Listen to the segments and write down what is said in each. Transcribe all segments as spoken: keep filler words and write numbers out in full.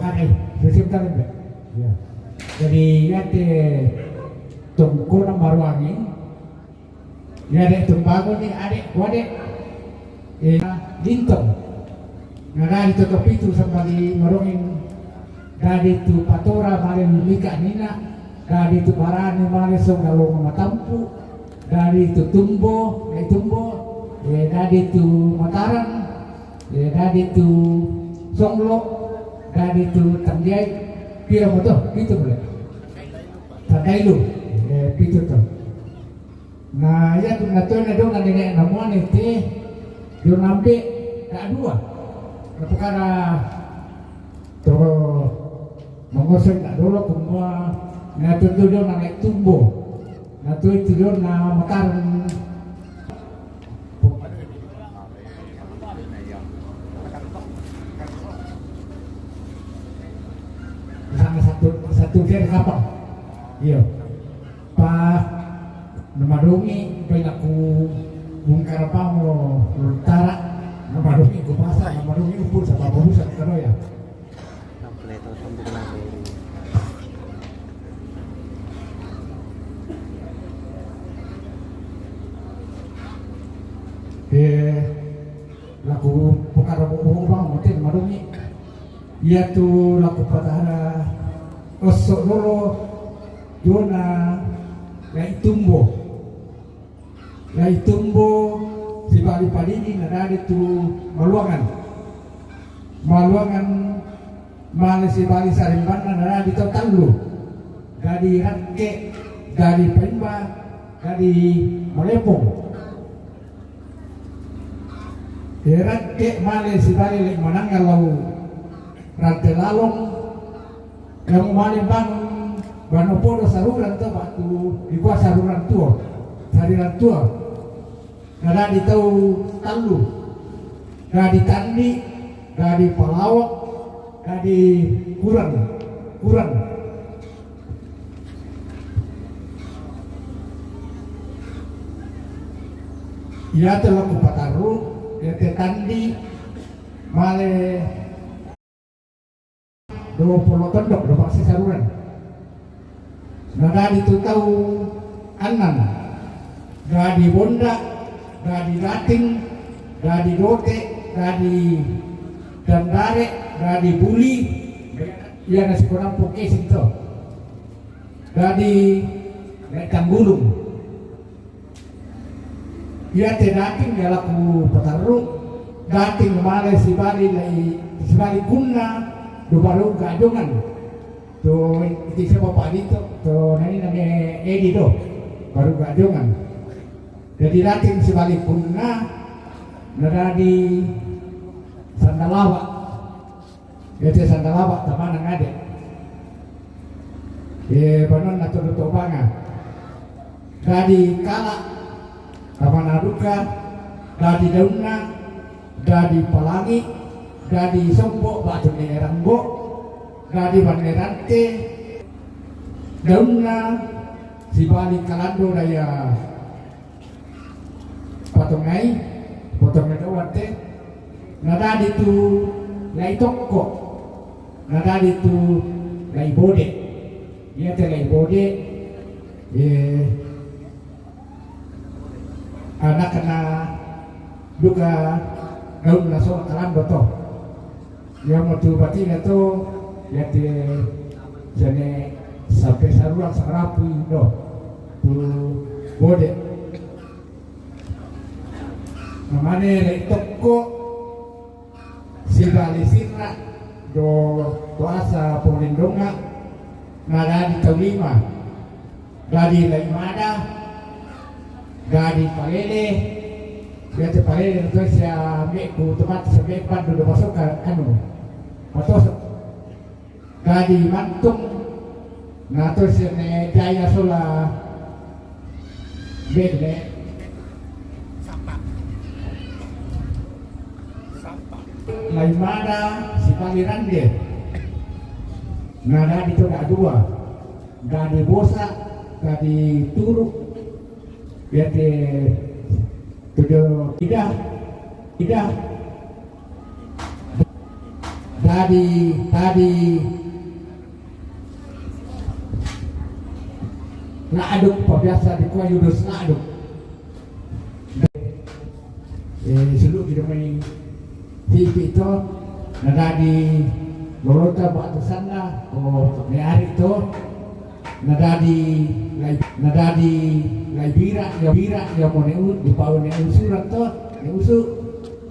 Oke, sisip tarik, Mbak. Ya. Jadi, ya, te tongkona maruangi. Ya, dek tumbangun ni, adek, ku adek. Eh, lintong. Nah, dari tu kepitu sampai di marongin. Dari tu patora male lumika nina. Dari tu barani male song lalong matampu. Dari tu tumbo, eh, tumbo. Eh, dari tu mataran. Eh, dari tu songlo. Dari tu tanggiai. Pira mo to? Pitu mo le. Tandailu. Eh, pitu to. Na, iya tu na to na dong na nene na muane te, dong nambe na dua. Na pekara to mongosoi na dolo kumua na to tu dong na lai tumbo. Na to itu dong na mekar. Sana satu, satu kere kapang. Iyo. Pa, namadongi, pa ina ku bungkara pamo, luntara, namadongi ku pasa, namadongi upul, sa papa busa, kano ya. Eh, laku bungkara pamo, mote namadongi. Iya tu laku patahana oso dolo, dona lai tumbo. Lai tumbo sibali padidi na dadi tu maluangan. Maluangan male sibali sarimbanna na dadi to tallu. Dadi rakke, dadi paimba, dadi malepong. Erakke male sibali lai manangnga lau rante lalong, yang male bangun bano podo saruran to batu dikua saruran tuo, sariran tuo. Na dadi tau tallu, dadi tandi, dadi palawak, dadi kurang, kurang. Iya te laku patarru, iya te tandi male do polo tondok do paksi saruran. Na dadi tu tau annan, dadi bonda, dadi dating, dadi dote, dadi dandare, dadi buli, iya na sikonampo kesing to. Dadi lai tanggulung. Iya te dating dia laku patarru, dating male sibali lai, sibali kunna do baru gajongan. To iti siapa Pak Dito, to nani nani Edi do, baru gajongan. Jadi dating sibali kunna na dadi sandalawa. Ete sandalawa tamana ngade. E, banonna to do tobanga. Dadi kala tamana duka, dadi daunna, dadi palangi, dadi sombo batu ne ranggo, dadi banne rante, daunna sibali kalando daya. Patongai, patongai doa te. Na dadi tu lai tokko. Na dadi tu lai bode. Iya te lai bode. Eh, anakna duka gaun na so kalando to. Iya mo tu batina to, iya te sene sampe saruang sarapu do. Tu bode. Namane lai tokko sibali sirra do toasa polindonga na dadi tau lima. Dadi lai mada, dadi palele, biasa palele na to sia meku tempat sia meku pandu do masoka anu. Matoso. Dadi mantung na to sene jaya sola bene. Lai mada sibali rande. Na dadi to da dua. Dadi bosa, dadi turu. Biate tudo tidak, tidak. Tadi, tadi, La'duk, pa biasa dikua Yudus La'duk. Eh, sulu kita mai sipi to, nadadi lolota batu sana, oh, ne ari to, nadadi lai, nadadi lai bira, ya bira, ya mo ne u-, di pau ne usuran to, ne usu,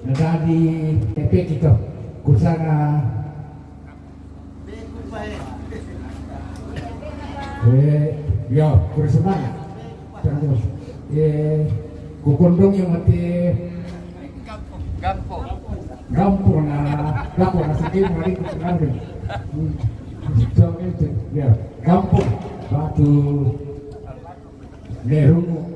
nadadi epeki to, kusanga. Eh, ya, kuri semangat. Eh, kukondong yang mati. Gampong. Gampong na, gampong na siki mari kukondong. Hmm. Ya, gampong. Batu. Nerungu.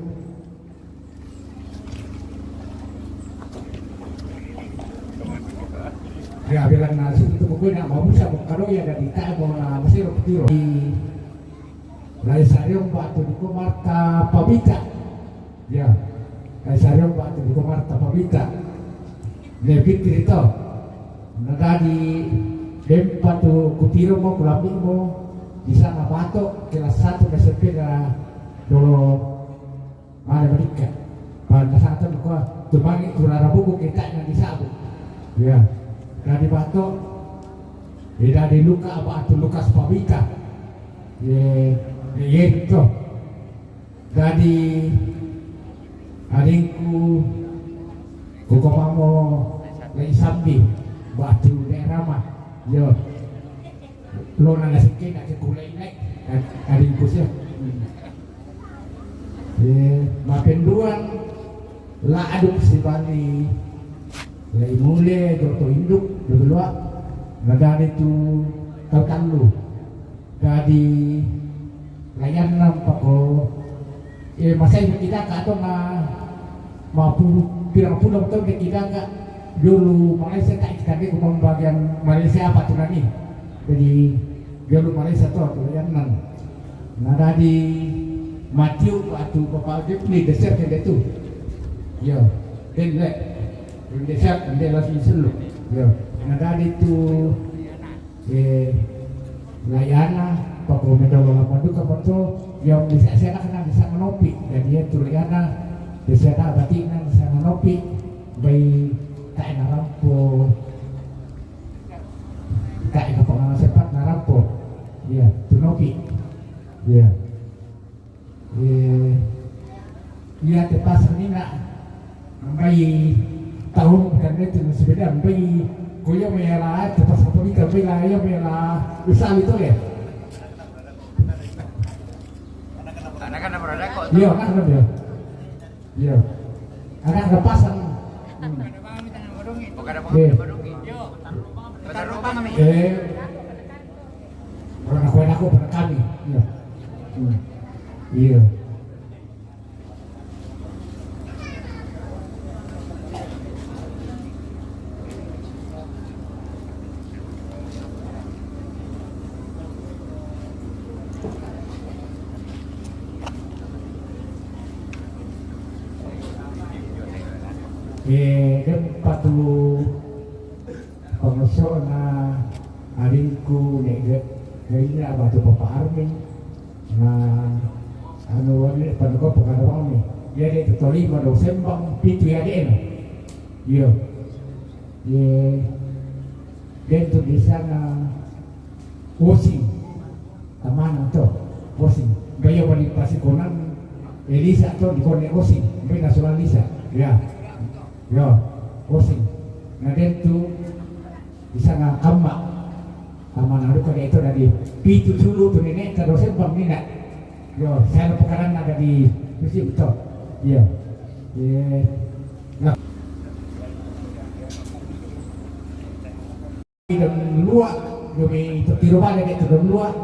Ya, bilang nasi itu pokoknya mau bisa mau kado ya dari tak mau na masih rokok tiro. Di Lai Sariong batu di ko Marta Pabita. Ya, Lai Sariong batu di ko Marta Pabita. Ne pikir itu. Nadadi dempa tu kutiro mo kulambi mo di sana bato kelas satu S M P na dolo. Male malikka. Pantasatan ko tumangi turara buku kita yang disabu. Ya. Dari bato. Dari Luka apa atu Lukas Pabita. Ye, ye itu. Dari adingku kukomamo lagi sambi batu daerah mah. Yo. Lona na siki na ke kulai nai. Ka-, karingku sia. Hmm. Eh, mapenduan La'duk si Bali. Lai mule, joto induk, dua. Nadadi tu tau tallu. Dadi layanna pako. Eh, masai kita ka to ma, ma pu-, pirang puluh tahun de kita ka jolo Malaysia, tak kita de kumang bagian Malaysia apa tu nani. Jadi jolo Malaysia to, tu layanna. Nadadi matiu atu Bapak Jepli deser ke tu. Ya, den le. Den deser, den langsung selu. Ya, nadadi tu Eh, layana, pako medolo lama duka pato, yang bisa saya nak bisa menopi. Jadi ya tu layana, bisa tak berarti nang bisa menopi. Bai tak narampo, tak ina pengalaman sempat narampo. Ya, tu nopi. Ya. Eh, iya te pasang ni nak. Ambai tahun bukan itu, sepeda ambai. Koyo meyala te pasang pemita ambai lah, iya meyala usah itu ya. Anak-anak berada kok. Iya, anak-anak dia. Iya. Anak-anak pasang. Hmm. Bukan ada. Iya. Bukan ada. Eh. Orang aku, aku pada kami. Iya. Hmm. Iya. Eh, dem patu. Pangasona aringku ne ga-, gaina batu Papa Armin. Na anu wani panuka pakada wani. Iya de tu tolima do sembang pitu ya de no. Iyo. Ye dentu di sana Osing. Tamana to Osing. Gaya wani pasikonan Elisa to di kone Osing. Bena sola Elisa. Ya. Yo, Osing. Na dentu di sana kamba. Tamana duka de itu dari pitu sulu tu nenek ka do sembang nina. Yo, saya pekaran ada di musim to. Iya. Iya. Nah. Dan luak, demi tertiru balik itu dan luak.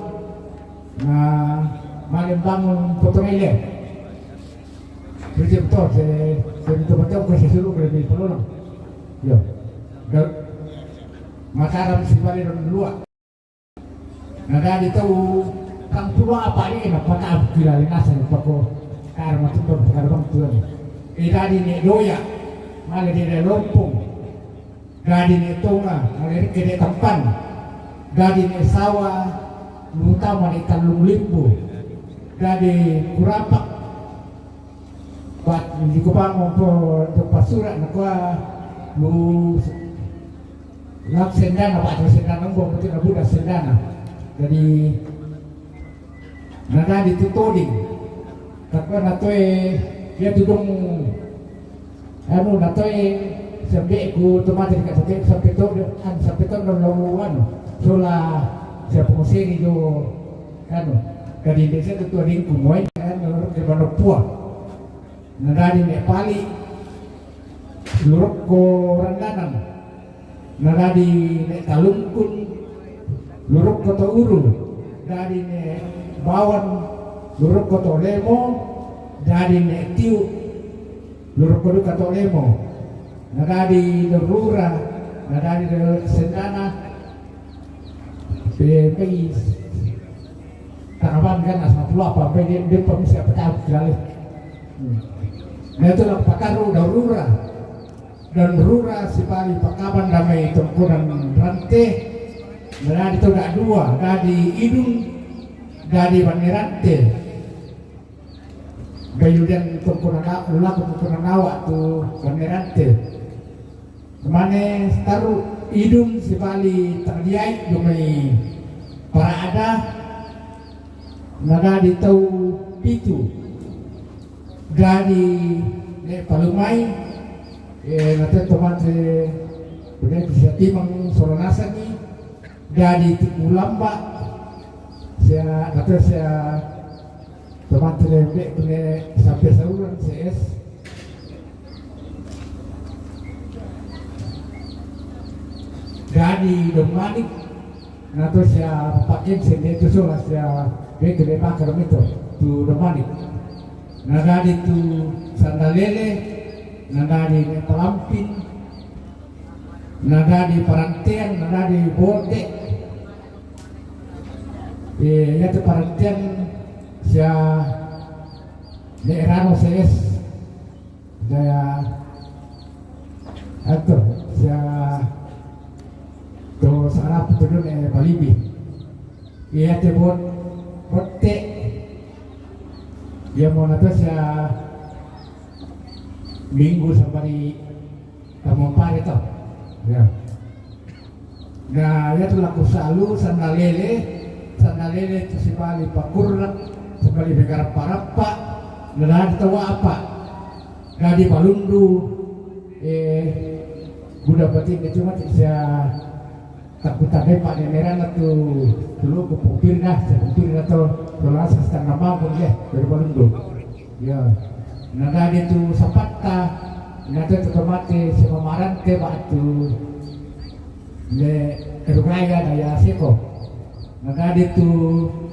Nah, malam bangun potong ele. Terus betul, saya, saya minta betul, saya suruh ke lebih pelolong. Ya. Dan Mataram si balik dan luak. Nadadi tau tang tulo apa ni na pata kila linasa ni pako kar matuto pakar bang tuan. E dadi ne doya. Male de lompong. Dadi ne Tonga, mole reke ne Tampan. Dadi ne Sawa, lu tama ne Tallung Limbu. Dadi Kurapak, bat di Kupang, untuk pasura na kua lu lak Sendana, bat Sendana, mbok mesti na buda Sendana. Jadi, na dadi tu Toding. Takua na toe, ya tudung, anu, na toe, sampe ku tomate ka sampe, sampe to, an, sampe to, no, no, anu, sola, sia pengusiri jo, anu, kadi desa tu Toding ku moy, anu, ke Manopua. Na dadi ne Pali, lu roko Randanan. Na dadi ne Talungkun, lu roko to Uru. Dadi ne Bawan, lu roko to Lemo. Dadi ne Tiu, lu roko duka to Lemo. Na dadi ne Rura, na dadi ne Sendana. Pe, pe is. Tanaban kan asal pula apa, pe dia, dia pemisi apa tahu kali. Hmm. Na itu lah pakaru Daurura. Daurura sibali pakaban damai tongkonan rante. Na dadi to da dua, dadi Idun, dadi Banirante. Bayudan tongkonan a-, lako tongkonan awak tu Banirante. Mane taru Idun sibali tangdiai dumai parada. Na dadi tau pitu. Dadi ne Palumai, eh, na te tomate, bune bisa timang sola nasani. Dadi Tikulamba, sia, na te sia tomate lembe bune sampe sauran C S. Dadi Domanik, na to sia pakin sende tu sola sia beke de bakar mito tu Domanik. Na dadi tu Sandalele, na dadi ne Palampin, na dadi Parantean, na dadi Bote. Eh, ya tu Parantean sia ne Erano C S. Daya, ato, sia to sarap tu dun, eh, Balibi. Iya te bot, botte. Iya mo na to sia minggu sambari tamu pare to. Ya. Na, iya tu laku salu, Sandalele, Sandalele tu sibali pakurrak, sibali begarappa-rappa, na dadi tau apa, dadi Palundu, eh, buda pati ne cuma ti sia takuta depa ne merana tu tuluku pupirna, sia pupirna to, to lasa setengah mampu ya, dari Palundu. Ya. Na dadi tu Sapatta, na te tu tomate, sia mamarante batu. Ne Rugaya na ya seko. Na dadi tu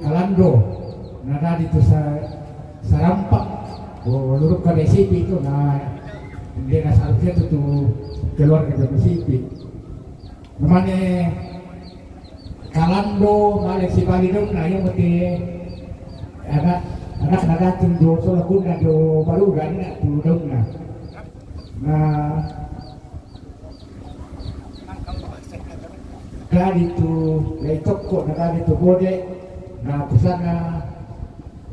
Kalando, na dadi tu sa-, Sarampak. Oh, luruk ka de sipi tu, na, de na sarap tu, tu keluarga de sipi. Mane Kalando, male sibali dong na, yang mati anak, anak na dating do, sola kunda do, baru gani na tu dong na. Na, dadi tu lai tokko, na dadi tu bode, na kusana,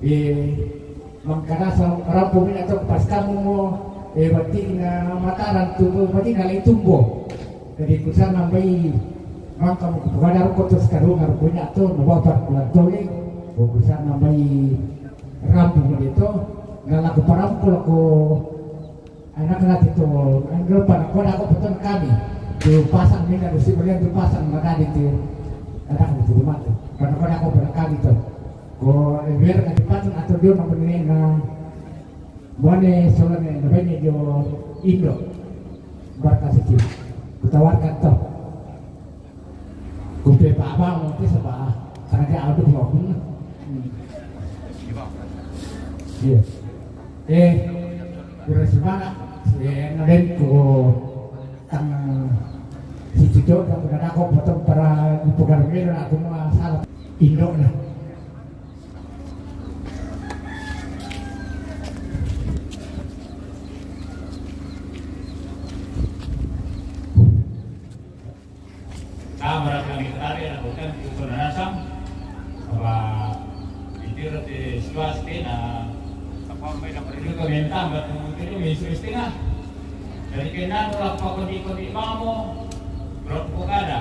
eh, mangkadasa rampo mina to pas kamu mo, eh, batina Mataram tu, batina lai tumbo. Jadi kusana bai mangka mo kupada roko to sekarunga roko ina to, no bapak kulan tole, kusana bai rampo mo de to, na laku parampo lako Anak na ti to, anggo panakoda ko peton kami. Tu pasang mina, tu si belian tu pasang, maka di ti. Anak na ti mati. Panakoda ko peton kami to. Ko, eh, biar ka ti pasang atau dia na bene na, bone sola ne, na bene jo Indo. Barka siti. Kutawarkan to. Kupe pa abang, kupe sapa, karena dia aduk lo. Hmm. Iya. Eh, kura semangat, eh, ngaden ku tang si Cucu, tak kena aku potong para di Pegar Merah, aku mau salah Indo lah. Tare na bukan tu pernah nasang. Apa itu roti situasi na apa mai na perlu kami tambah tu tu mi setengah. Jadi kena nolak pakon di kodi mamo. Berapa kada?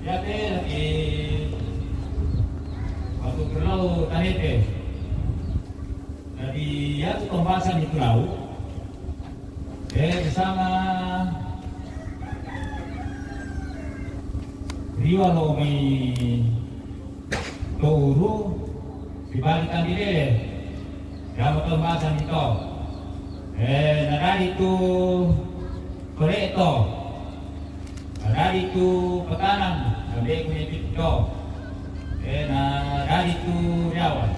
Ya te lagi waktu perlu tadi te. Jadi ya tu pembahasan itu lau. Eh, di sana riwa lo mai to uru sibali kandidele. Jama to masa nito. Eh, na dadi tu koleto. Na dadi tu patanan, na dadi tu nepito. Eh, na dadi tu riawan.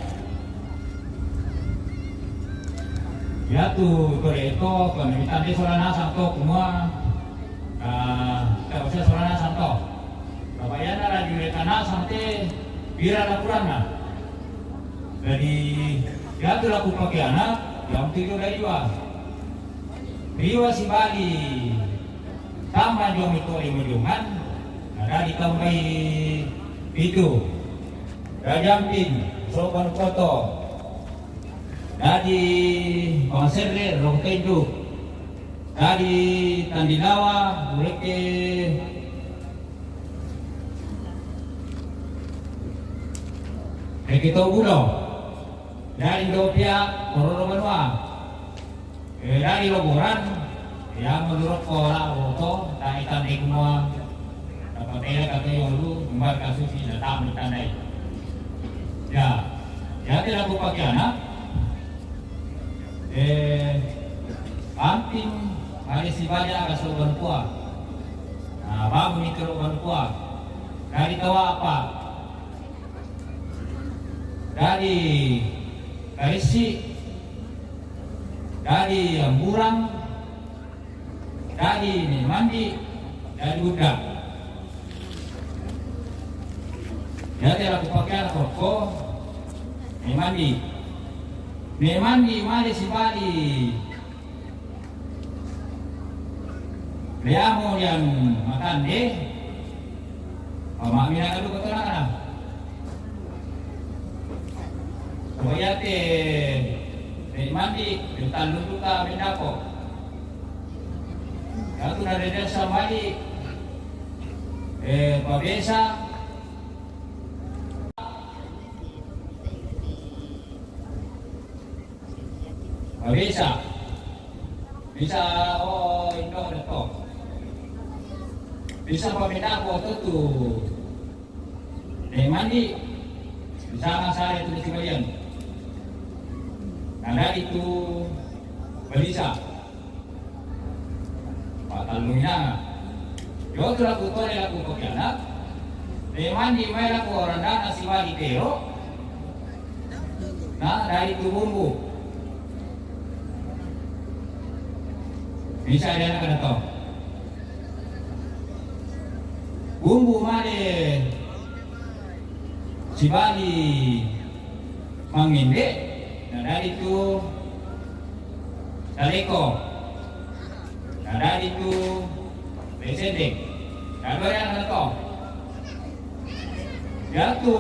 Ya tu koleto, kono mitande sola nasang to kumua. Ah, kita bisa sola nasang to. Bapak yana lagi mereka nasang te, bira laporan na. Jadi, ya tu laku pakai anak, yang tujuh dari dua. Riwa sibali. Tama jong iko lima jongan, na dadi tambai pitu. Rajampin, sopan koto. Dadi pangaserre, rong tendu. Dadi tandinawa, muleke. Reke to bulo. Dadi dopia, kororo banua. Eh, dadi loboran, ya menurut pola woto, dadi tandai kumua, dapat tela kata yolu, kembar kasus ini datang di tandai. Ya, ya tidak aku pakai anak. Eh, anting, hari si baja kasih bantua. Nah, babu ni keruk bantua. Dadi tawa apa? Dadi karisi. Dadi amburang, dadi ne mandi, dadi budak. Jadi aku pakai anak koko, ne mandi. Ne mandi male sibali. Leamo yang matande, pamamina adu kotonana. Koyate, ne mandi, ne tallu duka mendako. Katu na desa mali, eh, pabesa. Pabesa. Bisa, oh, indo ada to. Bisa pamindako to tu. Ne mandi, bisa masale tu di kibalian. Nanda itu balisa. Patalluina. Yo tu laku tole laku kokiana. Ne mandi mai laku orandana sibali tero. Na dadi tu bumbu. Bisa dia nak kena tahu. Bumbu male sibali mangende, na dadi tu saleko. Na dadi tu besende. Na dua yang nak tahu. Jatu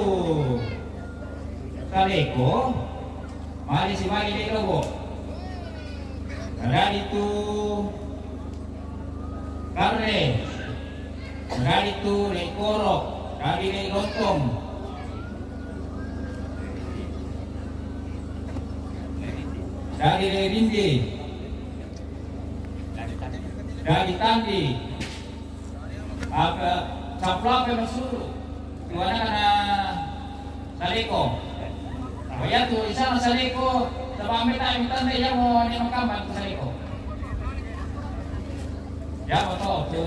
saleko. Mali si mali dai lobo. Na dadi tu karre. Na dadi tu dai koro. Dadi dai lontong. Dadi dai rindi. Dadi tandi. Apa, saplape masulu. Tuana kana saleko. Wayatu, isa saleko, sabab meta, meta, meta, ya mo ne makambal tu saleko. Ya mo to, tu,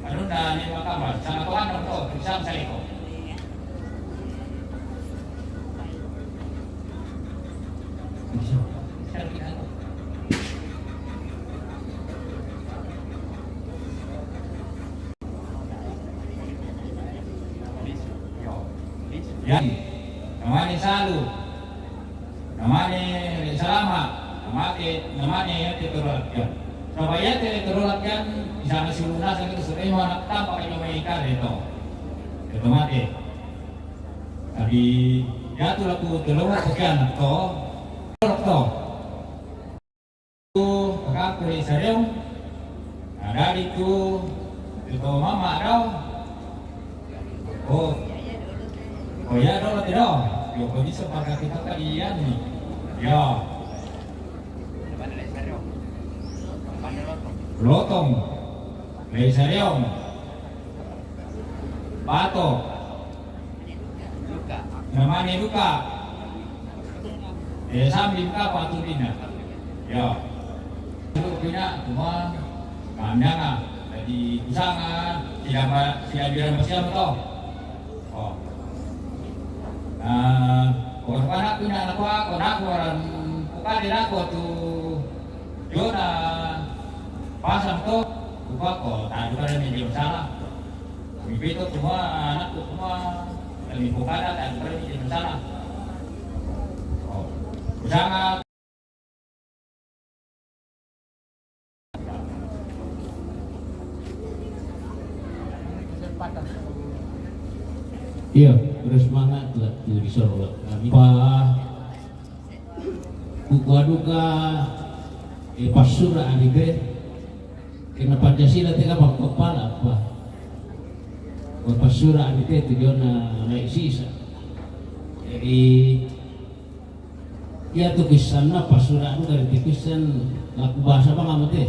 anu na ne makambal, sama tuan to, tu isa saleko. Ya. Namane Salu. Namane Salama. Namate, namane ya te toro ya. Sabagian te tololak kan, bisa ngasih lunas itu sebenarnya mau anak tampak aja mau ikan itu. Itu mati. Tapi ya tuh laku tololak sekian to. Tololak to. Tu, kakak kuli seriong. Ada di tu, itu mama dau. Oh. Oh ya, dolo tidak. Yo, kau bisa pakai kita kalian nih. Ya. Lotong. Lei seriong. Bato. Namanya duka. Eh, sambil ka patu dina. Ya. Itu punya cuma kandang ah. Jadi usanga tidak ba-, tidak bilang siapa toh. Oh. Nah, kalau anak punya anak wa, kalau aku orang bukan dia aku tu Jona pasang to, rupa ko, tak ada ni dia masalah. Mimpi to semua, anak to semua, kami bukan tak ada ni dia masalah. Oh, sangat. Iya, terus semangat lah, tuh di Solo. Kami pa Kukuaduka, eh, pasura adi te. Kena Pancasila te kapang kepala apa? Pasura adi te tujuanna lai sisa. Jadi, iya tu kissanna pasura adu dari kissan laku bahasa bang amat te.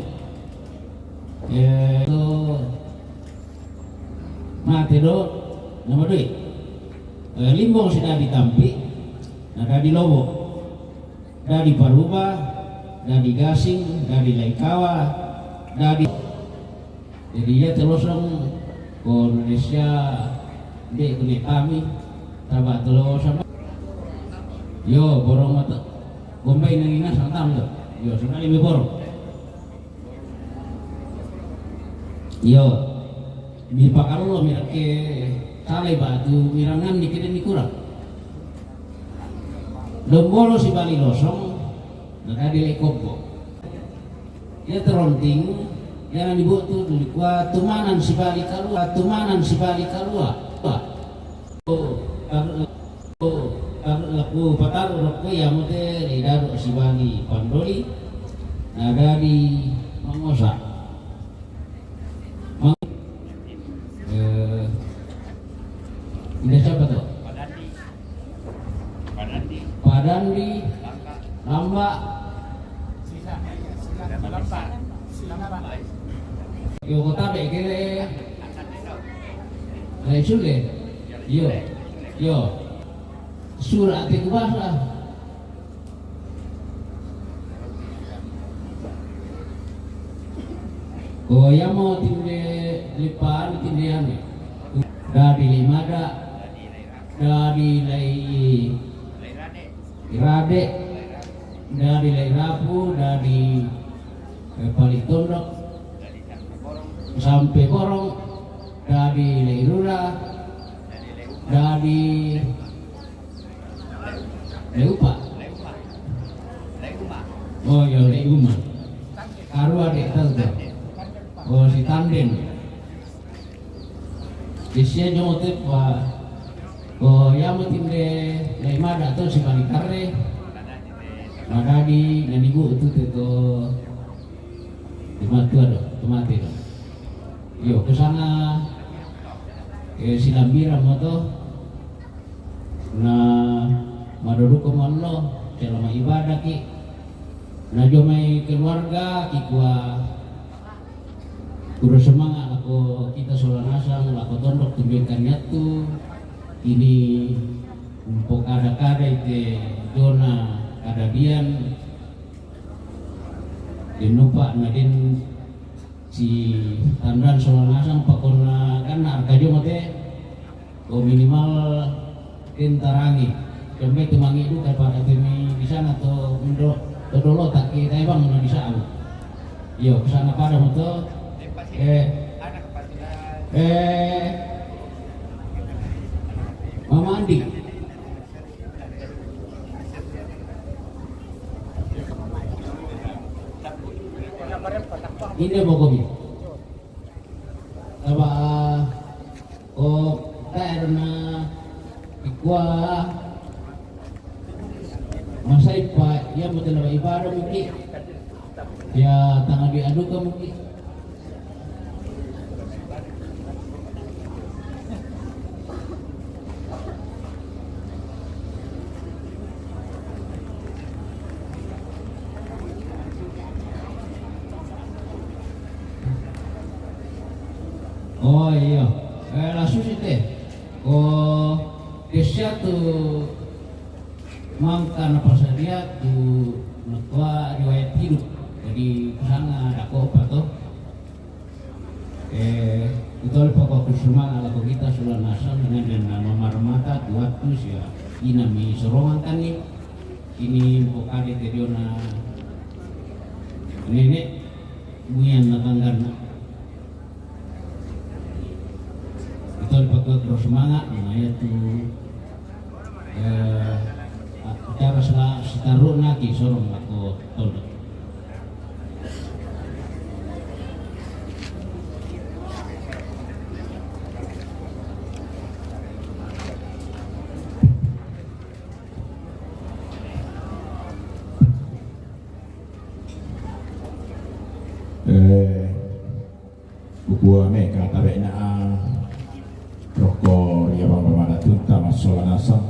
Eh, to mate do, nama doi. Eh, limbong si dadi tampi, na dadi lobo. Dadi Paruba, dadi Gasing, dadi Laikawa, dadi. Jadi iya telosong ko Indonesia de kuni kami taba telosong. Yo, borong mata. Bombay nang ina santam to. Yo, sana lima borong. Yo. Mipakalolo mirake salai batu mirangan ni kede ni kurang. Dombolo si bali losong, na dadi lai kobbo. Iya teronting, iya na dibuat tu dulu kua tumanan si bali kalua, tumanan si bali kalua. Wah. Oh, taru, oh, taru, laku pataru rokko iya mute ri daru si bali pandoli, na dadi mangosa. Mang-, eh, ini siapa tuh? Padandi. Padandi. Padandi. Lamba. Lamba. Yo kota be kele. Lai Sule. Yo. Yo. Sura ate ku bahasa. Ko iya mo tinde lipan tinde ane. Dadi lai mada, dadi lai irade, dadi lai rapu, dadi, eh, pali tondok, sampe borong, dadi lai rura, dadi Leupa. Oh, yo, Leuma. Karu ade tau to. Oh, si Tanden. Isia jongo te pa. Oh, iya mo tinde lai mada to si Bali Karre. Madadi nanibu tu te to. Tematu ado, temate do. Yo, kesana, eh, silambira mo to. Na madoduko mallo, selama ibadah ki. Na jo mai keluarga ki kua kuro semangat lako kita sola nasang, lako tondok tumbengkan yattu. Ini umpok ada-kada ite jona kadadian. Dinupa na din si tandan sola nasang pakonna ganna arka jo mate. Ko minimal tintarangi. Sampai tumangi duka pada temi di sana to mendo to dolo taki tai bang na di sana. Yo, ke sana pada moto. Eh. Eh. Mama Andi. Inde mokomi. Aba, o, taerna, ikua, masaipa, ia mutela ibadah muki. Ya, tangan di aduka muki. Oh, iya. Eh, la susi te. Oh, kesiatu mangka napasadia tu nakua riwayat hidup. Jadi, kusanga dako apa to? Eh, itu lepa ko aku semangat lako kita sudah nasam dengan nama marmata kuat tu sia ina mi sorongan kan ni. Ini pokade ke diona nenek muyan na tanggan. Itu lepa ko terus semangat, nah, ya tu. Eh, acara sela-, setaruna ki sorong lako tondok. Eh, Kukua meka tabe'na, ah, roko ria bang pamada tunta masola nasang.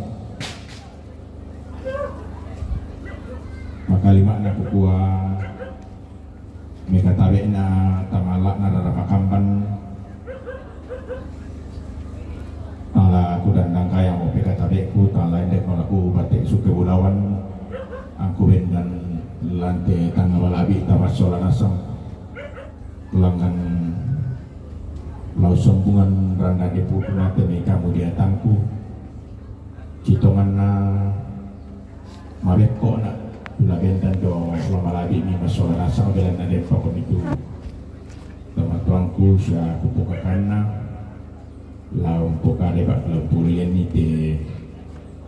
Makalima'na kukua meka tabe'na tamala'na rara pakamban. Tala kudandang kayang ope katabe'ku, tala ende kolaku batek suke bulawan. Angku bendan lante tanga balabi tamasola nasang. Langan lau sambungan randa di putuna temi kamu di atangku. Citonganna mabekko na tula bendan do lamalabi mi masola nasang belanna den pakon itu. Tomatuangku sia kupukakanna lau pokade bak lau pulian ni te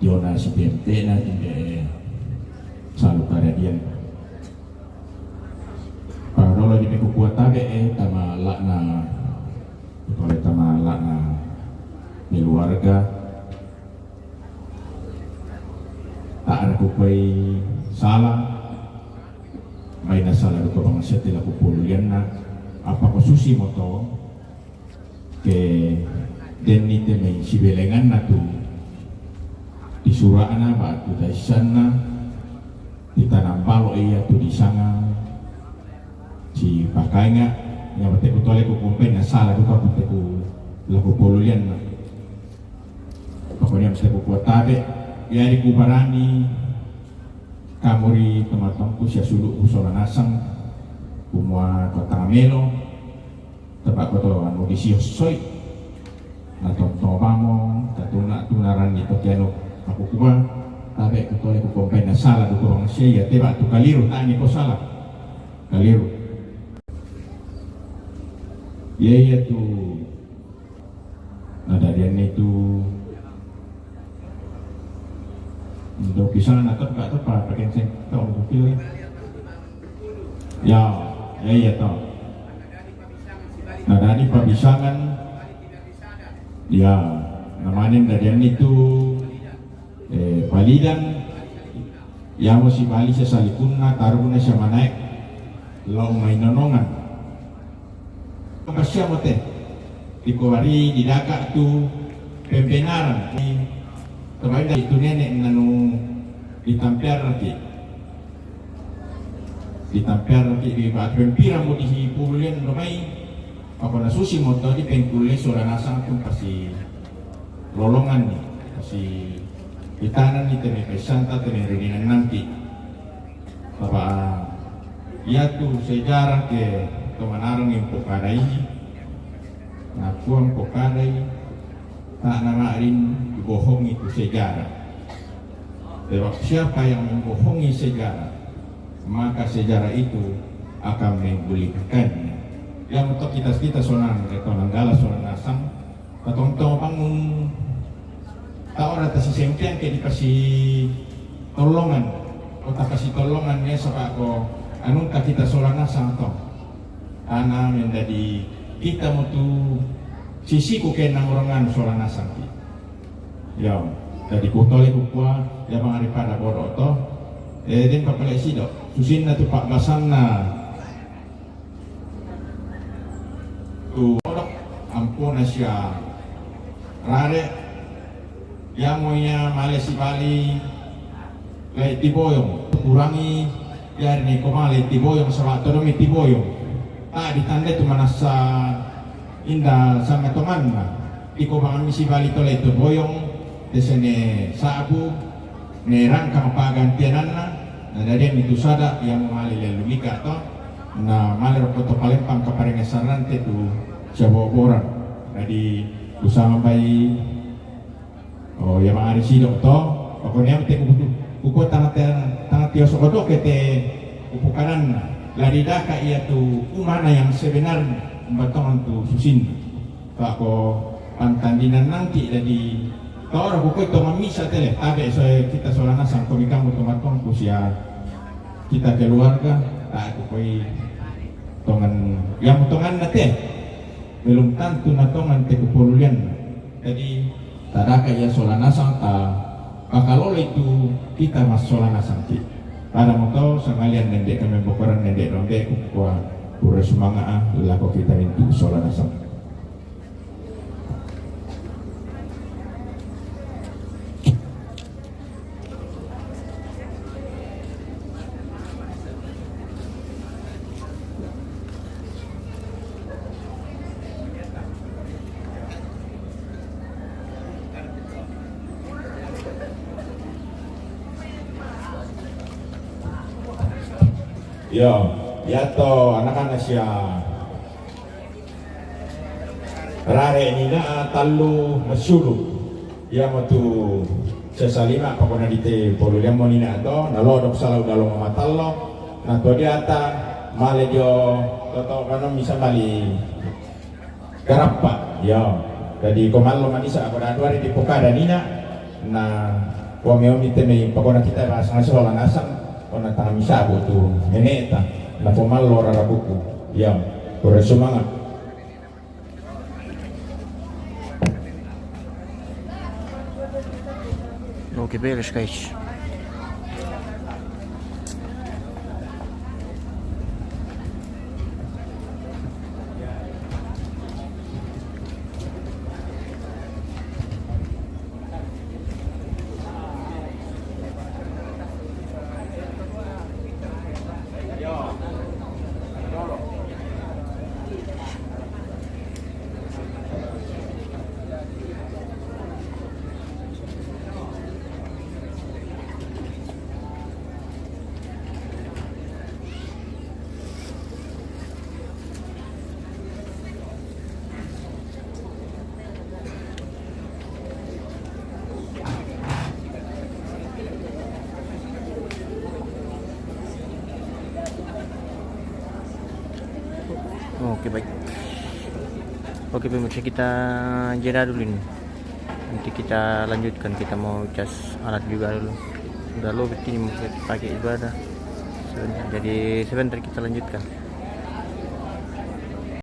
Jona si pempena tinde salu karadian. Padolo di mekukua tabe, eh, tama lakna, pole tama lakna keluarga. Tak ada kupai salah. Maina salah duka bangsa tila kupululianna. Apa ko susi moto? Ke denni te mai sibelenganna tu disura'na ba'tu daissanna, ditanam balo ia tu disanga sipakainga, ia mateku tole ku kompenna sala duka mateku laku polulianna. Pokoknya mateku kuatabe, ia di kubarani kamuri teman-temanku sia sulu usola nasang kumua kota melo. Taba koto anu disiosoi. Na tonto bamo, tatuna tunaran ni tokiano aku kuba, tabe kutole ku kompenna sala duko bang sia ia teba tu kaliru, tani ko sala. Kaliru. Ia ia tu. Ada dia ni tu. Untuk pisang na tep gak tepat pakai seng tau kupil. Ya, ya iya tau. Nah, dari pabisangan, ya, namanen dadian itu, eh, palidan, ya, mo si bali sia salikunna, taruna sia manaek, lau mainonongan. Apa sia mo te, dikowari, didaka tu, pembenaran, ni, kemarin dari tu nenek nanu ditampiar lagi. Ditampiar lagi di batu pira mo di pulen romai. Apa na susi mo tadi pengkule sola nasang tu pasi lolongan ni. Pasi itanan ni teme pesanta teme riningan nanti. Apa ia tu sejarah ke kemanarang yang pokarai. Nakuang pokarai. Tak namarin dibohongi tu sejarah. Sebab siapa yang membohongi sejarah, maka sejarah itu akan menggulingkannya. Yang untuk kita-kita sonang, kita nanggala sonang nasang, tatongtong bangun, tak ora tasisengkean ke dipasi tolongan, kota pasi tolongan ya sebab ko anu tak kita sonang nasang tong. Tana mendadi kita mutu sisiku ke namurangan sola nasangki. Ya, jadi kutole kukua, ya bang daripada bodoh to. Eh, den papale sido. Susinna tu pak basanna. Tu bodoh, ampuna sia rare. Yamo ia male sibali lai tiboyong, kurangi, jari ni ko male tiboyong, saba todomi tiboyong. Tak ditandai tu manassa inda sama tonganna. Iko bangami sibali tole tu boyong, tesene sabu, ne rangkang pagantiananna, na dadian itu sada yang male lelu mika to, na male rokko to palempang kaparenge sarante tu siaboboran. Jadi, usambai. Oh, ya mari sidok to. Pokoknya te kuku, kuku tanah te, tanah tio sokoto ke te kupukanan. Lari daka ia tu umana yang sebenarnya, batongan tu susin. Kako pantandinan nanti jadi toro kuku itu mamisa tele. Tabe so kita sola nasang komi kamu tu matong kusia kita keluarga. Tak kukoi tongan yang tongan nate. Belum tentu natongan te kupolulian. Jadi, tadaka ia sola nasang ta pakalolo itu kita mas sola nasang ti. Pada mau tahu sangalian nende kami bokoran nende dombe kukua pura sumanga ah lako kita mintu sola nasang. Yo, yato anak-anak sia rare nina tallu masulu. Iya matu sesalima pakona dite polu liammo nina to, nalodok salau dalo matallo, na to diata male dio toto kano misa mali garappa. Iya. Jadi ko mallo manisa ko dua hari di pokada nina, na ko meomi teme pakona kita rasa ngasih lola nasang, kona tangan misa tu neneta, na ko mallo rara buku. Iya. Kore semangat. Oke, beres, guys. Oke, baik. Oke, pemirsa, kita jeda dulu ini. Nanti kita lanjutkan, kita mau cas alat juga dulu. Udah lo ini mau pakai ibadah. Sebentar, jadi sebentar kita lanjutkan.